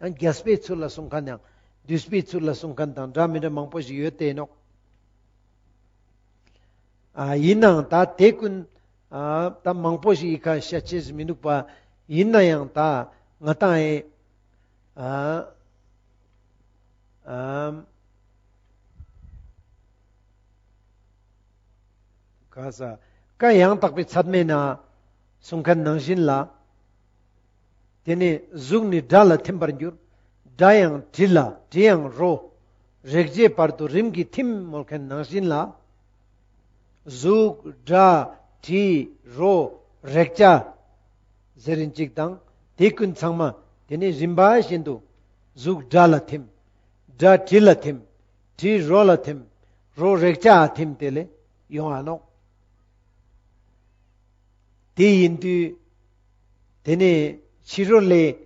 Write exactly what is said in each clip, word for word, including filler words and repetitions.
ཡང་རྒྱས་པའི་ཚུལ་ལ་གསུང་མཁན་ཡང་བསྡུས་པའི་ཚུལ་ལ་གསུང་མཁན་དང་འདྲ་མི་འདྲ་མང་པོ་ཞིག་ཡོད་དེ་ནོག། ཨ་ཡིན་ནའང་ད་དེ་ཀུན་ཨ་ད་མང་པོ་ཞིག་ཡི་ཁ་བཤད་ཅེས་མི་འདུག་པ། ཡིན་ན་ཡང་ད་ང་ཏང་ཨེ་ཨ་ཨ་ག་ས་ཀ་ཡང་དག་པའི་ཚད་མའི་ནང་གསུང་མཁན་ནང་བཞིན་ལ། དེ་ནས་གཟུགས་ནི་སྒྲ་ལ་ཐིམ་པར་འགྱུར། སྒྲ་ཡང་དྲི་ལ་དྲི་ཡང་རོ། རེག་བྱའི་བར་དུ་རིམ་གྱིས་ཐིམ་མོལ་མཁན་ནང་བཞིན་ལ། གཟུགས་སྒྲ་དྲི་རོ་རེག་བྱ་ཟེར་རིན་ཅིག་དང་དེ་ཀུན་ཚང་མ་དེ་ནས་རིམ་པ་བཞིན་དུ་གཟུགས་སྒྲ་ལ་ཐིམ། སྒྲ་དྲི་ལ་ཐིམ། དྲི་རོ་ལ་ཐིམ། རོ་རེག་བྱ་ཐིམ་དེ་ལས་ཡོང་ང་ནོག། དེ་ཡིན་དུས་དེ་ནས་ཕྱི་རོལ་ལས་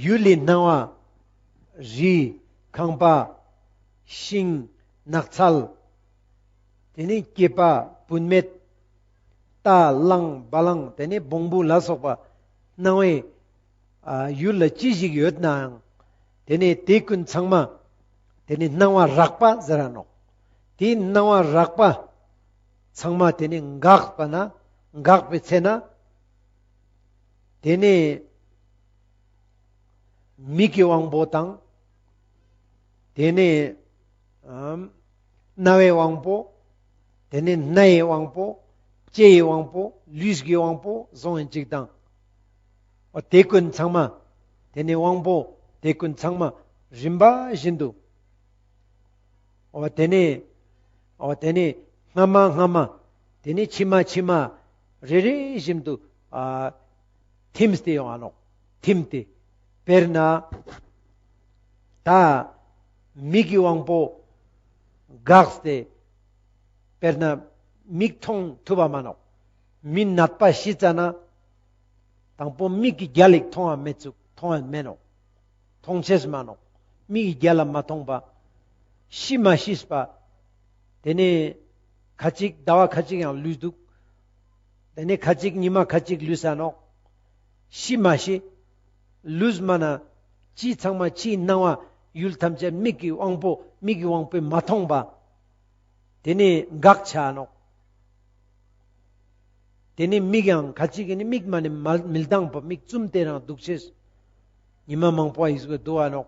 ཡུལ་ལས་སྣང་བ། རི། ཁང་པ། ཤིང་། ནགས་ཚལ། དེ་ནས་སྐྱེས་པ་བུད་མེད། རྟ་གླང་བ་གླང་དེ་ནས་བོང་བུ་ལ་སོགས་པ་སྣང་བའི་ཨ་ཡུལ་ལ་ཅི་ཞིག་ཡོད་ནའང་དེ་ནས་དེ་ཀུན་ཚང་མ་དེ་ནས་སྣང་བ་རགས་པ་ཟེར་ར་ནོག། དེ་སྣང་བ་རགས་པ་ཚང་མ་དེ་ནས་འགགས་པ་ན་འགགས་པའི་ཚེ་ན་དེ་ནས་མིག་གི་དབང་པོ་དང་། དེ་ནས་ཨམ་རྣ་བའི་དབང་པོ། དེ་ནས་སྣའི་དབང་པོ། ལྕེའི་དབང་པོ། ལུས་ཀྱི་དབང་པོ་སོང་ཡིན་ཅིག་དང་། འོ་དེ་ཀུན་ཚང་མ། དེ་ནས་དབང་པོ་དེ་ཀུན་ཚང་མ་རིམ་པ་བཞིན་དུ། འོ་དེ་ནས་འོ་དེ་ནས་སྔ་མ་སྔ་མ། དེ་ནས་ཕྱི་མ་ཕྱི་མ། རེ་རེ་བཞིན་དུ་ཨ་ཐིམ་སྟེ་ཡོང་ང་ནོག། ཐིམ་སྟེ། དཔེར་ན་ད་མིག་གི་དབང་པོ་འགགས་ཏེ། དཔེར་ན་མིག་མཐོང་ཐུབ་པ་མ་ནོག། མི་ནད་པ་ཤི་ཙ་ན་དང་པོ་མིག་གི་རྒྱ་ལ་མཐོང་བ་མེད་ཚུག། མཐོང་བ་མེད་ནོག། མཐོང་ཅེས་མ་ནོག། མིག་གི་རྒྱ་ལ་མ་མཐོང་པ། ཤི་མ་ཤིས་པ། དེ་ནས་ཁ་ཅིག་ཟླ་བ་ཁ་ཅིག་ཡང་ལུས་འདུག། དེ་ནས་ཁ་ཅིག་ཉི་མ་ཁ་ཅིག་ལུས་ས་ནོག། ཤི་མ་ཤི། ལུས་མ་ན། ཅི་ཚང་མ་ཕྱིའི་སྣང་བ་ཡུལ་ཐམས་ཅད་མིག་གི་དབང་པོ་མིག་གི་དབང་པོས་མ་མཐོང་པ། དེ་ནས་འགག་ཆ་ནོག། དེ་ནས་མིག་ཡང་ཁ་ཅིག་གི་ནི་མིག་མ་ནི་མ་མི་ལྡང་པ་མིག་བཙུམ་སྟེ་རང་འདུག་ཅེས། ཉི་མ་མང་པོ་ཡིས་གོ་འདུག་པ་ནོག།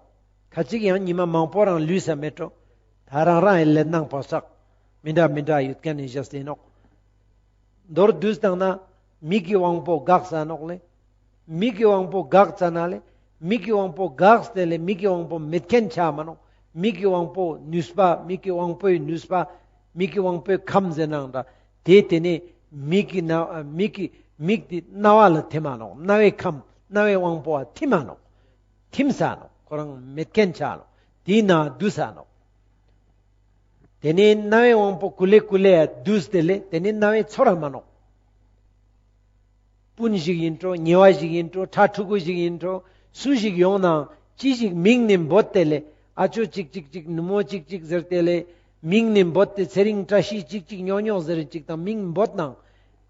ཁ་ཅིག་ཡང་ཉི་མ་མང་པོ་རང་ལུས་ས་མེད་འགྲོ། ད་རང་རང་ཡི་ལས་སྣང་བག་ཆགས་མི་འདྲ་མི་འདྲ་ཡོད་མཁན་ནི་བཞག་སྟེ་ནོག། མདོར་བསྡུས་བཏང་ན་མིག་གི་དབང་པོ་འགག་ས་ནོག་ལེ། མིག་གི་དབང་པོ་འགག་ཙ་ན་ལེ། མིག་གི་དབང་པོ་འགག་སྟེ་ལེ་མིག་གི་དབང་པོ་མེད་མཁན་ཆ་མ་ནོག། མིག་གི་དབང་པོ་ནུས་པ་མིག་གི་དབང་པོའི་ནུས་པ། མིག་གི་དབང་པོའི་ཁམས་ཟེར་ནའང་འདྲ། དེ་དེ་ནས་མིག་གི་ན་མིག་གི་མིག་དེ་རྣ་བ་ལ་ཐིམ་མ་ནོག། རྣ་བའི་ཁམས་རྣ་བའི་དབང་པོ་ཨ་ཐིམ་མ་ནོག། ཐིམ་ས་ནོག། ཁོ་རང་མེད་མཁན་ཆ་ནོག། དེའི་ནང་འདུས་ས་ནོག། དེ་ནས་རྣ་བའི་དབང་པོ་ཀུ་ལེ་ཀུ་ལེ་ཡ་འདུས་ཏེ་ལེ་དེ་ནས་རྣ་བའི་ཚོར་ར་མ་ནོག། སྤུན་ཞིག་ཡིན་འགྲོ། ཉེ་བ་ཞིག་ཡིན་འགྲོ། ཕྲ་ཕྲུ་གུ་ཞིག་ཡིན་འགྲོ། སུ་ཞིག་ཡོང་ནའང་ཅི་ཞིག་མིང་ནས་འབོད་དེ་ལེ་ཨ་ཅོ་ཅིག་ཅིག་ཅིག་ནུ་མོ་ཅིག་ཅིག་ཟེར་ཏེ་ལེ་མིང་ནས་འབོད་དེ་ཚེ་རིང་བཀྲ་ཤིས་ཅིག་ཅིག་ཉོག་ཉོག་ཟེར་ཅིག་དང་མིང་འབོད་ནའང་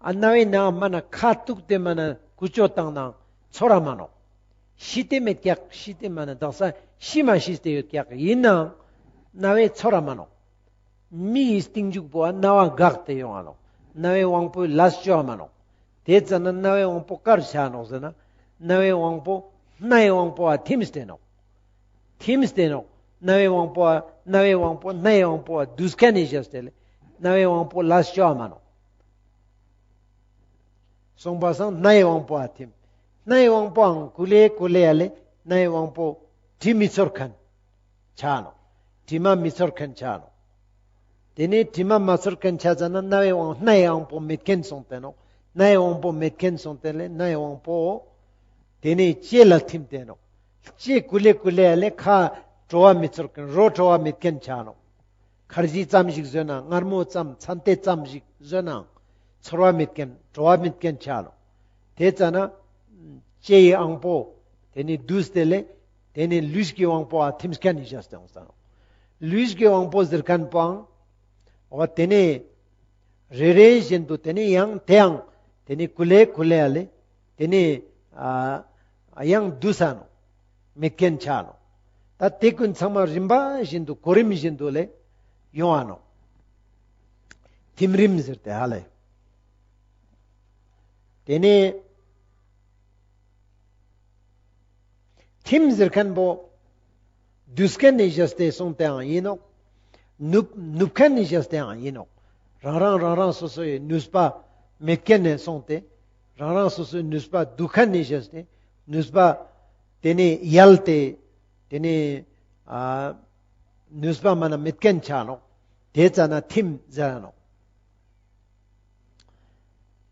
ཨ་རྣ་བའི་ནང་མ་ན་ཁ་གཏུགས་ཏེ་མ་ན་ཀུ་ཅོ་བཏང་ནའང་ཚོར་ར་མ་ནོག། ཤི་སྟེ་མེད་ཀྱག། ཤི་སྟེ་མ་ན་དག་ས་ཤི་མ་ཤི་སྟེ་ཡོད་ཀྱག། ཡིན་ནའང་རྣ་བའི་ཚོར་ར་མ་ནོག། མི་ཡི་སྟིང་མཇུག་པོ་ཨ་རྣ་བ་འགག་སྟེ་ཡོང་ང་ནོག། རྣ་བའི་དབང་པོའི་ལས་ཅོ་བ་མ་ནོག། དེ་ཙ་ན་རྣ་བའི་དབང་པོ་ག་རུ་ཆ་ནོག་ཟེར་ན་རྣ་བའི་དབང་པོ་སྣའི་དབང་པོ་ཨ་ཐིམ་སྟེ་ནོག། ཐིམ་སྟེ་ནོག། རྣ་བའི་དབང་པོ་ཨ་རྣ་བའི་དབང་པོ་སྣའི་དབང་པོ་ཨ་འདུས་མཁན་ནི་བཞག་སྟེ་ལེ་རྣ་བའི་དབང་པོ་ལས་ཅོ་བ་མ་ནོག། སོང་པ་སང་སྣའི་དབང་པོ་ཨ་ཐིམ། སྣའི་དབང་པོའང་ཀུ་ལེ་ཀུ་ལེ་ཡ་ལེ་སྣའི་དབང་པོ་དྲི་མི་ཚོར་མཁན་ཆ་ནོག། དྲི་མ་མི་ཚོར་མཁན་ཆ་ནོག། དེ་ནས་དྲི་མ་མ་ཚོར་མཁན་ཆ་ཙ་ན་རྣ་བའི་དབང་སྣའི་དབང་པོ་མེད་མཁན་སོང་སྟེ་ནོག། སྣའི་དབང་པོ་མེད་མཁན་སོང་སྟེ་ལེ་སྣའི་དབང་པོ་དེ་ནས་ལྕེ་ལ་ཐིམ་སྟེ་ནོག། ལྕེ་ཀུ་ལེ་ཀུ་ལེ་ཡ་ལེ་ཁ་བྲོ་བ་མི་ཚོར་མཁན་རོ་བྲོ་བ་མེད་མཁན་ཆ་ནོག། ཁར་ཇི་ཙམ་ཞིག་ཟོས་ན་མངར་མོ་ཙམ་ཚན་ཏེ་ཙམ་ཞིག་ཟོས་ནའང་ཚོར་བ་མེད་མཁན་བྲོ་བ་མེད་མཁན་ཆ་ནོག། དེ་ཙ་ན་ལྕེ་ཡི་དབང་པོ་དེ་ནི་འདུས་ཏེ་ལེ་དེ་ནི་ལུས་ཀྱི་དབང་པོ་ཨ་ཐིམ་མཁན་ནི་བཞག་སྟེ་ཡོང་ས་ནོག། ལུས་ཀྱི་དབང་པོ་ཟེར་མཁན་པོའང་འོ་དེ་ནི་རེ་རེ་བཞིན་དུ་དེ་ནི་ཡང་དེའང་དེ་ནི་ཀུ་ལེ་ཀུ་ལེ་ཡ་ལེ་དེ་ནི་ཨ་ཡང་འདུས་ས་ནོག། མེད་མཁན་ཆ་ནོག། ད་དེ་ཀུན་ཚང་མ་རིམ་པ་བཞིན་དུ་གོ་རིམ་བཞིན་དུ་ལེ་ཡོང་ང་ནོག། ཐིམ་རིམ་ཟེར་ཏེ་ཧ་ལེ། དེ་ནས་ཐིམ་ཟེར་མཁན་པོ་འདུས་མཁན་ནས་བཞག་སྟེ་སོང་སྟེའང་ཡིན་ནོག། ནུབ་ནུབ་མཁན་ནས་བཞག་སྟེའང་ཡིན་ནོག། རང་རང་རང་རང་སོ་སོའི་ནུས་པ་མེད་མཁན་ནས་སོང་སྟེ། རང་རང་སོ་སོའི་ནུས་པ་འདུས་མཁན་ནས་བཞག་སྟེ། ནུས་པ་དེ་ནས་ཡལ་ཏེ། དེ་ནས་ཨ་ནུས་པ་མ་ན་མེད་མཁན་ཆ་ནོག། དེ་ཙ་ན་ཐིམ་ཟེར་ནོག།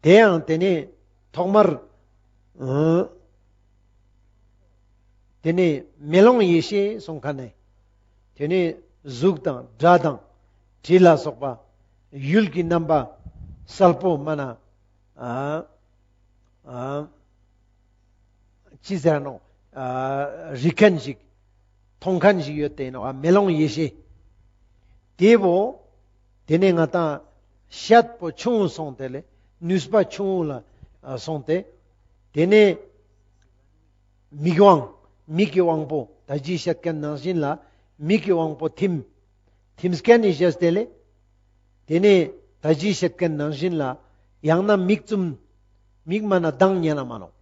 དེ་ཡང་དེ་ནས་ཐོག་མར་ཨ་དེ་ནས་མེ་ལོང་ཡེ་ཤེས་སོང་མཁན་ནས། དེ་ནས་གཟུགས་དང་སྒྲ་དང་དྲི་ལ་སོགས་པ་ཡུལ་གྱི་རྣམ་པ་གསལ་པོ་མ་ན་ཨ་ཨ་ཅི་ཟེར་ནོག། ཨ་རིག་མཁན་ཞིག་མཐོང་མཁན་ཞིག་ཡོད་དེ་ནོག། ཨ་མེ་ལོང་ཡེ་ཤེས། དེ་བོ་དེ་ནས་ང་ཏང་ཤེད་པོ་ཆུང་ངུ་སོང་སྟེ་ལེ་ནུས་པ་ཆུང་ངུ་ལ་ཨ་སོང་སྟེ། དེ་ནས་མིག་དབང་། མིག་གི་དབང་པོ་ད་ཅི་བཤད་མཁན་ནང་བཞིན་ལ་མིག་གི་དབང་པོ་ཐིམ། ཐིམ་མཁན་ནས་བཞག་སྟེ་ལེ། དེ་ནས་ད་ཅི་བཤད་མཁན་ནང་བཞིན་ལ་ཡང་ན་མིག་བཙུམ། མིག་མ་ན་གདངས་ཉན་ན་མ་ནོག།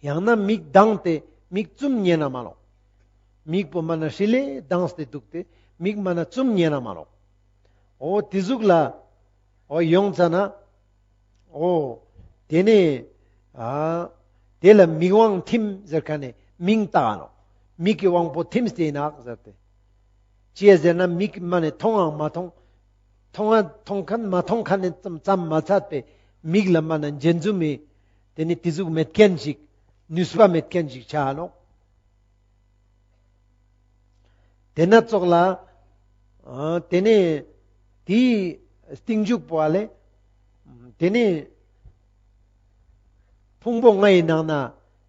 ཡང་ན་མིག་གདངས་ཏེ་མིག་བཙུམ་ཉན་ན་མ་ནོག། མིག་པོ་མ་ན་ཧྲིལ་ལེ་གདངས་ཏེ་འདུག་སྟེ་མིག་མ་ན་བཙུམ་ཉན་ན་མ་ནོག། འོ་དེ་ཟུག་ལ་འོ་ཡོང་ཙ་ན། འོ་དེ་ནས་ཨ་དེ་ལ་མིག་དབང་ཐིམ་ཟེར་མཁན་ནས་མིང་བཏགས་ནོག། མིག་གི་དབང་པོ་ཐིམ་སྟེ་ནོག་ཟེར་ཏེ། ཅི་ཟེར་ན་མིག་མ་ནས་མཐོང་ཡང་མ་མཐོང་། མཐོང་ཡང་མཐོང་མཁན་མ་མཐོང་མཁན་ནས་ཙམ་ཙམ་མ་ཚད་པའི་མིག་ལ་མ་ན་འཇོན་འཛུམ་མི་དེ་ནི་དེ་ཟུག་མེད་མཁན་ཞིག། ནུས་པ་མེད་མཁན་ཞིག་ཆ་ནོག། དེ་ན་ཙོགས་ལ་ཨ་དེ་ནས་དེའི་སྟིང་མཇུག་པོ་ཨ་ལེ། དེ་ནས་ཕུང་པོ་ལྔའི་ནང་ན་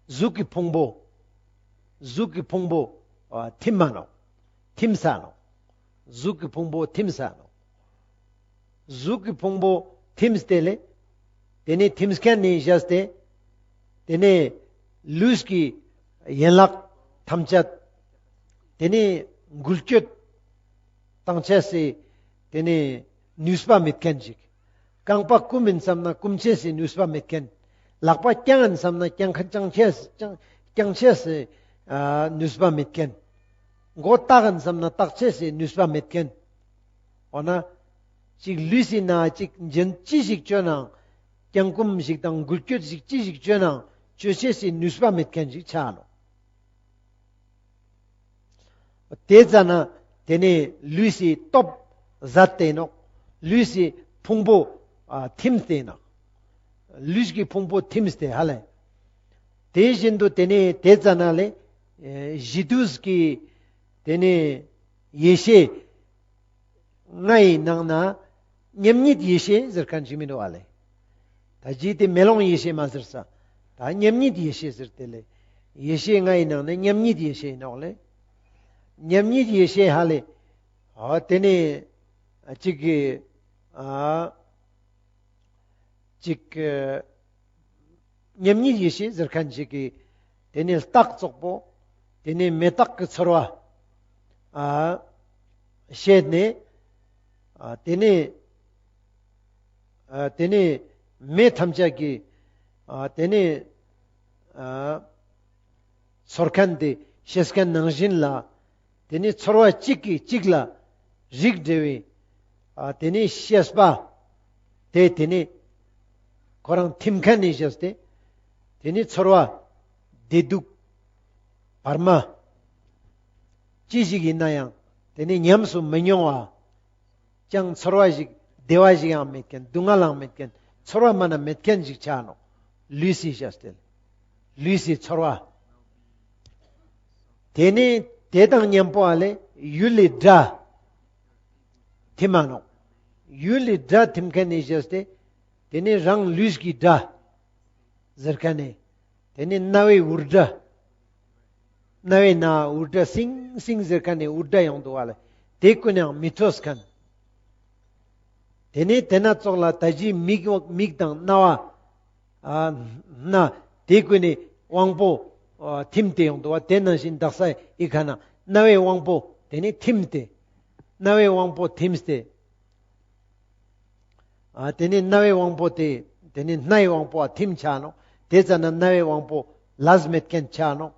གཟུགས་ཀྱི་ཕུང་པོ། གཟུགས་ཀྱི་ཕུང་པོ་ཨ་ཐིམ་མ་ནོག། ཐིམ་ས་ནོག། གཟུགས་ཀྱི་ཕུང་པོ་ཐིམ་ས་ནོག། གཟུགས་ཀྱི་ཕུང་པོ་ཐིམ་སྟེ་ལེ། དེ་ནས་ཐིམ་མཁན་ནས་བཞག་སྟེ། དེ་ནས་ལུས་ཀྱི་ཡན་ལག་ཐམས་ཅད། དེ་ནས་འགུལ་སྐྱོད་བཏང་ཅེས་སི་དེ་ནས་ནུས་པ་མེད་མཁན་ཞིག། རྐང་པ་བསྐུམ་ཡིན་བསམ་ན་བསྐུམ་ཅེས་སི་ནུས་པ་མེད་མཁན། ལག་པ་བརྐྱང་ཡིན་བསམ་ན་བརྐྱང་མཁན་བརྐྱང་ཅེས་བརྐྱང་བརྐྱང་ཅེས་སི་ཨ་ནུས་པ་མེད་མཁན། མགོ་བཏགས་ཡིན་བསམ་ན་བཏགས་ཅེས་སི་ནུས་པ་མེད་མཁན། འོ་ན་ཅིག་ལུས་སི་ནང་ཅིག་འཇོན་ཅི་ཞིག་བཅོས་ནའང་། བརྐྱང་བསྐུམ་ཞིག་དང་འགུལ་སྐྱོད་ཞིག་ཅི་ཞིག་བཅོས་ནའང་བཅོ་ཅེས་སི་ནུས་པ་མེད་མཁན་ཞིག་ཆ་ནོག། དེ་ཙ་ན་དེ་ནས་ལུས་སི་སྟོབས་ཟད་དེ་ནོག། ལུས་སི་ཕུང་པོ་ཨ་ཐིམ་སྟེ་ནོག། ལུས་ཀྱི་ཕུང་པོ་ཐིམ་སྟེ་ཧ་ལེ། དེ་བཞིན་དུ་དེ་ནས་དེ་ཙ་ན་ལེ་ཨེ་གཞི་དུས་ཀྱི་དེ་ནས་ཡེ་ཤེས་ལྔའི་ནང་ན་མཉམ་ཉིད་ཡེ་ཤེས་ཟེར་མཁན་ཞིག་མི་འདུག་ཨ་ལེ། ད་ཅི་དེ་མེ་ལོང་ཡེ་ཤེས་མ་ཟེར་ས། ད་མཉམ་ཉིད་ཡེ་ཤེས་ཟེར་ཏེ་ལེ། ཡེ་ཤེས་ལྔའི་ནང་ན་མཉམ་ཉིད་ཡེ་ཤེས་ནོག་ལེ། མཉམ་ཉིད་ཡེ་ཤེས་ཧ་ལེ། ཨ་དེ་ནས་ཅིག་གི་ཨ་ཅིག་མཉམ་ཉིད་ཡེ་ཤེས་ཟེར་མཁན་ཞིག་གི་དེ་ནས་རྟགས་ཙོགས་པོ། དེ་ནས་མེ་སྟག་གི་ཚོར་བ་ཨ་བཤད་ནས། ཨ་དེ་ནས་ཨ་དེ་ནས་མེ་ཐམས་ཅད་ཀྱི་ཨ་དེ་ནས་ཨ་ཚོར་མཁན་དེ་ཤེས་མཁན་ནང་བཞིན་ལ། དེ་ནས་ཚོར་བ་གཅིག་གིས་གཅིག་ལ་རིགས་འགྲེ་བའི་ཨ་དེ་ནས་ཤེས་པ་དེ་དེ་ནས་ཁོ་རང་ཐིམ་མཁན་ནས་བཞག་སྟེ། དེ་ནས་ཚོར་བ་བདེ་སྡུག་བར་མ་ཅི་ཞིག་ཡིན་ན་ཡང་དེ་ནས་ཉམས་སུ་མི་མྱོང་བ། ཅང་ཚོར་བ་ཞིག་བདེ་བ་ཞིག་ཡང་མེད་མཁན། སྡུག་བསྔལ་ཡང་མེད་མཁན། ཚོར་བ་མ་ན་མེད་མཁན་ཞིག་ཆ་ནོག། ལུས་སི་བཞག་སྟེ་ལུས་སི་ཚོར་བ། དེ་ནས་དེ་དང་མཉམ་པོ་ཨ་ལེ་ཡུལ་ལི་སྒྲ་ཐིམ་མ་ནོག། ཡུལ་ལི་སྒྲ་ཐིམ་མཁན་ནས་བཞག་སྟེ། དེ་ནས་རང་ལུས་ཀྱི་སྒྲ་ཟེར་མཁན་ནས། དེ་ནས་རྣ་བའི་འུར་སྒྲ། རྣ་བའི་ནང་འུར་སྒྲ་སིང་སིང་ཟེར་མཁན་ནས་འུར་སྒྲ་ཡོང་འདུག་ཨ་ལེ། དེ་ཀུན་ཡང་མི་ཐོས་མཁན། དེ་ནས་དེ་ན་ཙོགས་ལ་ད་ཅི་མིག་མིག་དང་རྣ་བ་ཨ་སྣ་དེ་ཀུན་ནས་དབང་པོ་ ཨ་ཐིམ་སྟེ་ཡོང་འདུག་པ། དེ་ནང་བཞིན་དག་ས་ཡི་ཁ་ན་རྣ་བའི་དབང་པོ་དེ་ནི་ཐིམ་སྟེ། རྣ་བའི་དབང་པོ་ཐིམ་སྟེ། ཨ་དེ་ནི་རྣ་བའི་དབང་པོ་དེ་དེ་ནི་སྣའི་དབང་པོ་ཨ་ཐིམ་ཆ་ནོག། དེ་ཙ་ན་རྣ་བའི་དབང་པོ་ལས་མེད་མཁན་ཆ་ནོག།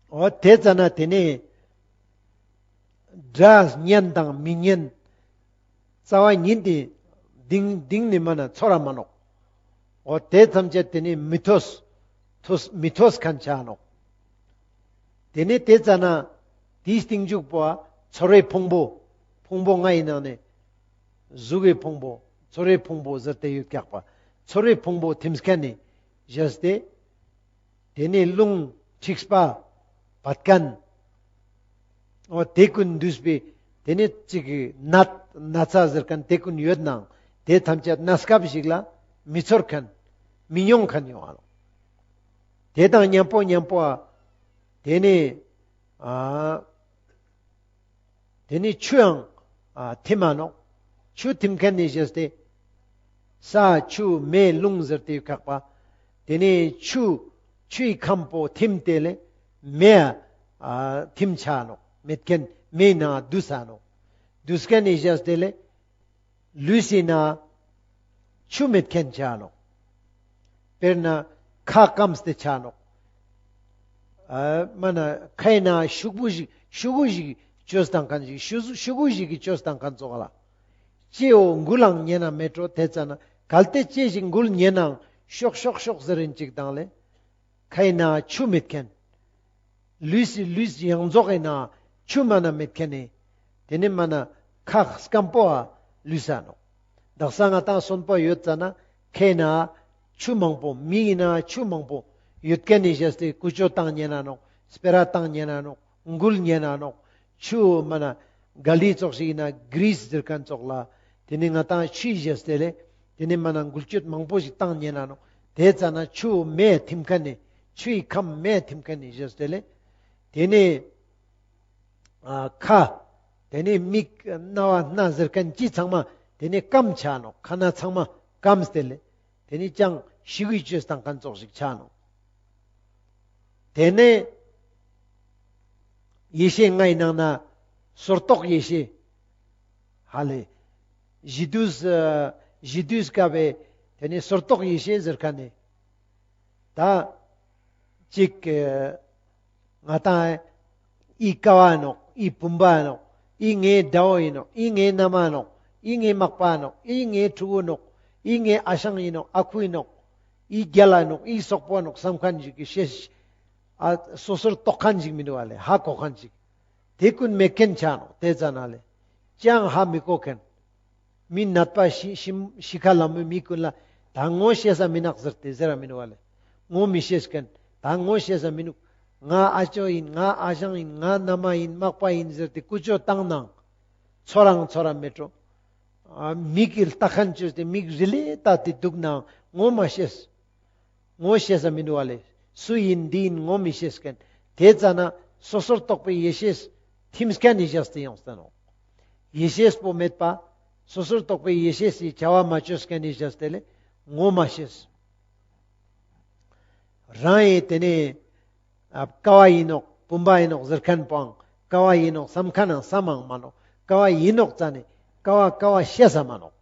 འོ་དེ་ཙ་ན་དེ་ནི་སྒྲ་སྙན་དང་མི་སྙན་རྩ་བ་ཉིད་དེ་གདིང་གདིང་ནི་མ་ན་ཚོར་ར་མ་ནོག། འོ་དེ་ཐམས་ཅད་དེ་ནི་མི་ཐོས། ཐོས་མི་ཐོས་མཁན་ཆ་ནོག། དེ་ནི་དེ་ཙ་ན་དེའི་སྟིང་འཇུག་པོ་ཚོར་བའི་ཕུང་པོ། ཕུང་པོ་ལྔའི་ནང་ནས་གཟུགས་ཀྱི་ཕུང་པོ། ཚོར་བའི་ཕུང་པོ་ཟེར་ཏེ་ཡོད་ཀྱག་པ། ཚོར་བའི་ཕུང་པོ་ཐིམ་མཁན་ནི་བཞག་སྟེ། དེ་ནས་རླུང་མཁྲིས་པ་བད་མཁན། འོ་དེ་ཀུན་འདུས་པའི་དེ་ནས་ཅིག་གི་ནད་ན་ཚ་ཟེར་མཁན་དེ་ཀུན་ཡོད་ནའང་དེ་ཐམས་ཅད་གནས་སྐབས་ཤིག་ལ་མི་ཚོར་མཁན། མི་མྱོང་མཁན་ཡོང་བ་ནོག། དེ་དང་མཉམ་པོ་མཉམ་པོ་ཨ་དེ་ནས་ཨ་དེ་ནས་ཆུའང་ཨ་ཐིམ་མ་ནོག། ཆུ་ཐིམ་མཁན་ནི་བཞག་སྟེ། ས་ཆུ་མེ་རླུང་ཟེར་ཏེ་ཡོད་ཀྱག་པ། དེ་ནས་ཆུ་ཆུའི་ཁམས་པོ་ཐིམ་སྟེ་ལས་མེ་ཨ་ཐིམ་ཆ་ནོག། མེད་མཁན་མེའི་ནང་འདུས་ས་ནོག། འདུས་མཁན་ནི་བཞག་སྟེ་ལས་ལུས་སི་ནང་ཆུ་མེད་མཁན་ཆ་ནོག། དཔེར་ན་ཁ་སྐམས་ཏེ་ཆ་ནོག། ཨ་མ་ན་ཁའི་ནང་ཤུག་པོ་ཞིག་ཤུ་གུ་ཞིག་བཅོས་བཏང་མཁན་ཞིག་ཤུ་ཤུ་གུ་ཞིག་གི་བཅོས་བཏང་མཁན་ཙོགས་ལ། ལྕེའོ་འགུལ་ལང་ཉན་ན་མེད་འགྲོ། དེ་ཙ་ན་གལ་ཏེ་ལྕེ་ཞིག་འགུལ་ཉན་ནའང་ཤོག་ཤོག་ཤོག་ཟེར་རིན་ཅིག་དང་ལས། ཁའི་ནང་ཆུ་མེད་མཁན། ལུས་སི་ལུས་ཡོངས་རྫོགས་ཀྱི་ནང་ཆུ་མ་ན་མེད་མཁན་ནི། དེ་ནི་མ་ན་ཁ་སྐམ་པོ་ཨ་ལུས་ས་ནོག། དག་ས་ང་ཏང་གསོན་པོ་ཡོད་ཙ་ན་ཁའི་ནང་ཆུ་མང་པོ། མིའི་ནང་ཆུ་མང་པོ་ཡོད་མཁན་ནི་བཞག་སྟེ་ཀུ་ཅོ་བཏང་ཉན་ན་ནོག། སྤེ་ར་བཏང་ཉན་ན་ནོག། འགུལ་ཉན་ན་ནོག། ཆུ་མ་ན་ག་ལི་ཙོགས་ཤིག་ཡིན་ན་གྲིས་ཟེར་མཁན་ཙོགས་ལ། དེ་ནི་ང་ཏང་ཆུའི་བཞག་སྟེ་ལས། དེ་ནི་མ་ན་འགུལ་སྐྱོད་མང་པོ་ཞིག་བཏང་ཉན་ན་ནོག། དེ་ཙ་ན་ཆུ་མེ་ཐིམ་མཁན་ནི། ཆུའི་ཁམས་མེ་ཐིམ་མཁན་ནི་བཞག་སྟེ་ལས། དེ་ནི་ཨ་ཁ། དེ་ནི་མིག་རྣ་བ་སྣ་ཟེར་མཁན་ཅི་ཚང་མ་དེ་ནི་སྐམ་ཆ་ནོག། ཁ་སྣ་ཚང་མ་སྐམས་ཏེ་ལས། དེ་ནི་ཅང་ཤི་གུའི་བཅོས་བཏང་མཁན་ཙོགས་ཤིག་ཆ་ནོག། དེ་ནས་ཡེ་ཤེས་ལྔའི་ནང་ན་སོར་རྟོག་ཡེ་ཤེས། ཧ་ལས། གཞི་དུས་ཨ་གཞི་དུས་སྐབས་པའི་དེ་ནི་སོར་རྟོག་ཡེ་ཤེས་ཟེར་མཁན་ནི། ད་ཅིག་ཨ་ང་ཏང་ཨི་ཀ་བ་ནོག། ཨི་བུམ་པ་ནོག། ཨི་ངའི་དགྲ་བོ་ཡིན་ནོག། ཨི་ངའི་མནའ་མ་ནོག། ཨི་ངའི་མག་པ་ནོག། ཨི་ངའི་ཕྲུ་གུ་ནོག། ཨི་ངའི་ཨ་ཞང་ཡིན་ནོག། ཨ་ཁུ་ཡིན་ནོག། ཨི་རྒྱལ་ལ་ནོག། ཨི་སོག་པོ་ནོག་བསམ་མཁན་ཞིག་གི་ཤེས། ཨ་སོ་སོར་རྟོག་མཁན་ཞིག་མི་འདུག་པ་ལེ། ཧ་གོ་མཁན་ཞིག། དེ་ཀུན་མེད་མཁན་ཆ་ནོག། དེ་ཙ་ན་ལེ། ཅང་ཧ་མི་གོ་མཁན། མི་ནད་པ་ཤི་ཤི་ཤི་ཁ་ལ་མོ་མི་ཀུན་ལ་ད་ངོ་ཤེས་ས་མི་ནོག་ཟེར་ཏེ་ཟེར་ར་མི་འདུག་པ་ལེ། ངོ་མི་ཤེས་མཁན། ད་ངོ་ཤེས་ས་མི་འདུག། ང་ཨ་ཅོ་ཡིན། ང་ཨ་ཞང་ཡིན། ང་མནའ་མ་ཡིན། མག་པ་ཡིན་ཟེར་ཏེ་ཀུ་ཅོ་བཏང་ནའང་ཚོར་རང་ཚོར་ར་མེད་འགྲོ། ཨ་མིག་གི་ལྟ་མཁན་བཅོས་ཏེ་མིག་རི་ལེ་ལྟ་སྟེ་འདུག་ནའང་ངོ་མ་ཤེས། ངོ་ཤེས་ས་མི་འདུག་པ་ལེ། སུ་ཡིན་འདི་ཡིན་ངོ་མི་ཤེས་མཁན། དེ་ཙ་ན་སོ་སོར་རྟོག་པའི་ཡེ་ཤེས་ཐིམ་མཁན་ནི་བཞག་སྟེ་ཡོང་ས་ནོག། ཡེ་ཤེས་པོ་མེད་པ། སོ་སོར་རྟོག་པའི་ཡེ་ཤེས་སི་བྱ་བ་མ་བཅོས་མཁན་ནི་བཞག་སྟེ་ལེ། ངོ་མ་ཤེས། རང་ཡིན་དེ་ནི་ཨ་ཀ་བ་ཡིན་ནོག། བུམ་པ་ཡིན་ནོག་ཟེར་མཁན་པོའང་ཀ་བ་ཡིན་ནོག་བསམ་མཁན་ནང་བསམ་མང་མ་ནོག། ཀ་བ་ཡིན་ནོག་ཙ་ནི་ཀ་བ་ཀ་བ་ཤེས་ས་མ་ནོག།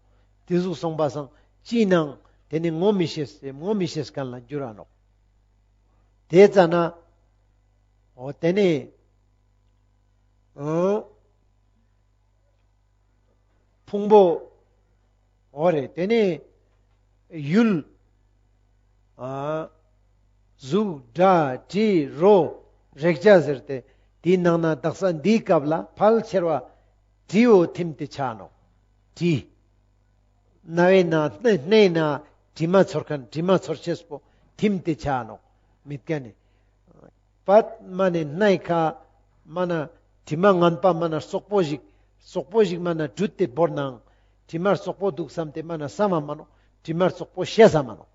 དེ་ཟུག་སོང་པ་སང་ཅི་ནང་དེ་ནི་ངོ་མི་ཤེས་ཏེ་ངོ་མི་ཤེས་མཁན་ལ་འགྱུར་ར་ནོག། དེ་ཙ་ན་འོ་དེ་ནི་འོ་ཕུང་པོ། འོ་རེད། དེ་ནས་ཡུལ། ཨ་གཟུགས་སྒྲ་དྲི་རོ་རེག་བྱ་ཟེར་ཏེ་དེའི་ནང་ན་དག་ས་འདིའི་སྐབས་ལ་ཕལ་ཆེར་བ་དྲིའོ་ཐིམ་སྟེ་ཆ་ནོག། དྲི། རྣ་བའི་ནང་སྣའི་ནང་དྲི་མ་ཚོར་མཁན་དྲི་མ་ཚོར་ཤེས་པོ་ཐིམ་སྟེ་ཆ་ནོག། མེད་མཁན་ནི། པད་མ་ནི་སྣའི་ཁ་མ་ན་དྲི་མ་ངན་པ་མ་ན་སོག་པོ་ཞིག། སོག་པོ་ཞིག་མ་ན་དྲུད་དེ་བོར་ནའང་དྲི་མ་སོག་པོ་འདུག་བསམ་སྟེ་མ་ན་བསམ་མ་མ་ནོག། དྲི་མ་སོག་པོ་ཤེས་ས་མ་ནོག།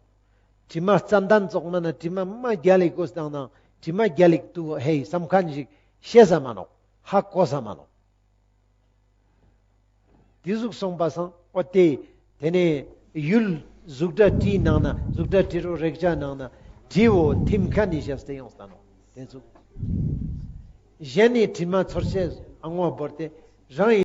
དྲི་མ་ཙན་དན་ཙོགས་མ་ན་དྲི་མ་མ་རྒྱལ་ལ་དགོས་དང་ནའང་དྲི་མ་རྒྱལ་ལ་འདུག་ཧེ་བསམ་མཁན་ཞིག་ཤེས་ས་མ་ནོག། ཧ་གོ་ས་མ་ནོག། དེ་ཟུག་སོང་པ་སང་འོ་དེ། དེ་ནས་ཡུལ་གཟུགས་སྒྲ་དྲིའི་ནང་ན་གཟུགས་སྒྲ་དྲི་རོ་རེག་བྱ་ནང་ན་ དྲི་བོ་ཐིམ་ཁ་ནི་ཞབས་ཏེ་ཡོངས་ལྟ་ནོག། དེ་ཚུགས། གཞན་ནི་དྲི་མ་ཚོར་ཤེས་ཨ་ངོ་བོར་ཏེ་རང་ཡི།